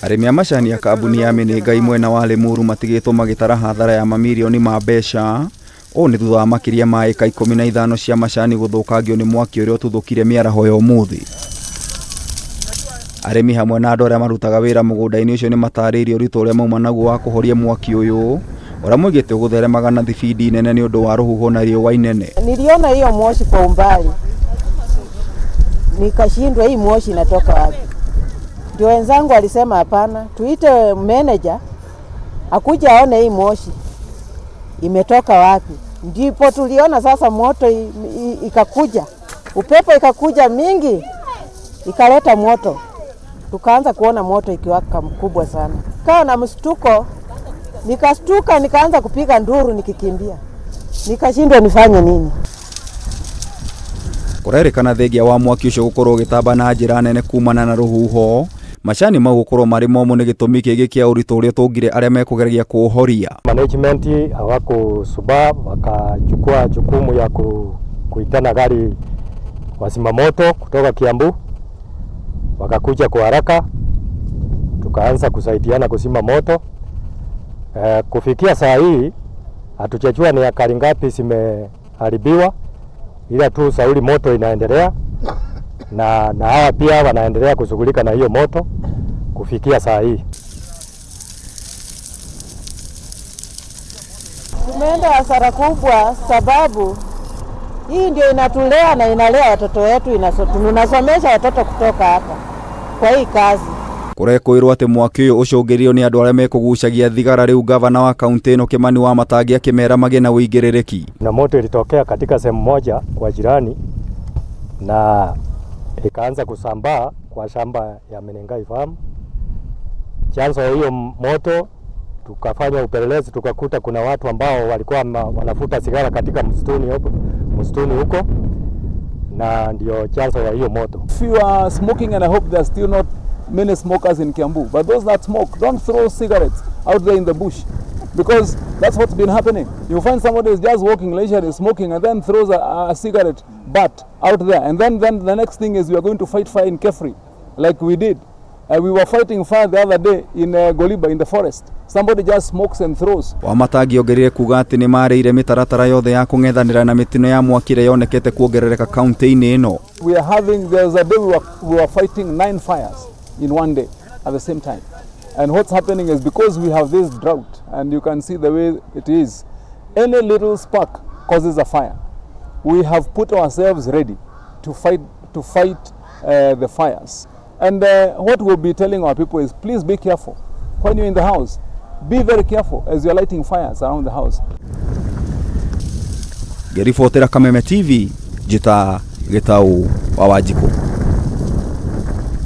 Arĩmi a macani a kambuni ya Menengai mwena wa Limuru matigĩtwo magĩtara hathara ya mamirioni ma mbeca. Ũũ nĩ thutha wa makĩria ma ĩka 15 cia macani gũthũkangio nĩ mwaki ũrĩa ũtuthũkire mĩaraho ya ũmũthĩ. Arĩmi hamwe na andũ arĩa marutaga wĩra mũgũnda-inĩ ũcio nĩ matarĩirie ũritũ ũrĩa mauma naguo wa kũhoria mwaki ũyũ ũrĩa moigĩte ũgũtheremaga na thibindi nene nĩ ũndũ wa rũhuho na riũa inene. Niliona hiyo moshi kwa umbali, nikashindwa hii moshi inatoka wapi? Ndio wenzangu walisema hapana, tuite manager akuja aone hii moshi imetoka wapi. Ndipo tuliona sasa moto ikakuja, upepo ikakuja mingi, ikaleta moto, tukaanza kuona moto ikiwaka mkubwa sana. Kawa na mshtuko, nikastuka, nikaanza kupiga nduru nikikimbia, nikashindwa nifanye nini. Kũrerĩkana thengia wa mwaki ũcio gũkorwo ũgĩtamba na njĩra nene kumana na rũhuho, macani mau gũkorwo marĩ momũ nĩ gĩtũmi kĩngĩ kĩa ũritũ ũrĩa ũtũngire arĩa mekũgeragia kũũhoria. Management hawakusubaa, wakachukua jukumu ya kuitana gari wazima moto kutoka Kiambu, wakakuja kwa haraka, tukaanza kusaidiana kuzima moto. Kufikia saa hii hatujajua ni ekari ngapi zimeharibiwa, ila tu sauli moto inaendelea na hawa pia wanaendelea kushughulika na hiyo moto kufikia saa hii. Tumeenda hasara kubwa, sababu hii ndio inatulea na inalea watoto wetu, tunasomesha watoto kutoka hapa kwa hii kazi. Kũrekũĩrwo atĩ mwaki ũyũ ũcũngĩrĩirio nĩ andũ arĩa mekũgucagia thigara. Rĩu gavana wa kaunti ĩno Kimani Wamatangi akĩmera magĩe na ũigĩrĩrĩki. Na moto ilitokea katika sehemu moja kwa jirani na ikaanza kusambaa kwa shamba ya Menengai Farm. Chanzo ya hiyo moto, tukafanya upelelezi, tukakuta kuna watu ambao walikuwa wanavuta sigara katika msituni huko, na ndio chanzo ya hiyo moto. If you are smoking, and I hope there are still not many smokers in Kiambu, but those that smoke, don't throw cigarettes out there in the bush, because that's what's been happening. You find somebody is just walking leisurely, smoking, and then throws a cigarette butt out there. And then the next thing is we are going to fight fire in Kefri, like we did. We were fighting fire the other day in Goliba, in the forest. Somebody just smokes and throws. Wamatangi ongereire kuga atĩ nĩ marĩire mĩtaratara yothe ya kũng'ethanĩra na mĩtino ya mwaki ĩrĩa yonekete kuongerereka kaunti-inĩ ĩno. We are having, there was a day we were fighting nine fires in one day at the same time. And what's happening is because we have this drought, and you can see the way it is, any little spark causes a fire. We have put ourselves ready to fight the fires. And what we'll be telling our people is please be careful. When you're in the house, be very careful as you're lighting fires around the house. Ngĩribotera Kameme TV, njĩta Gĩtaũ wa Wanjikũ.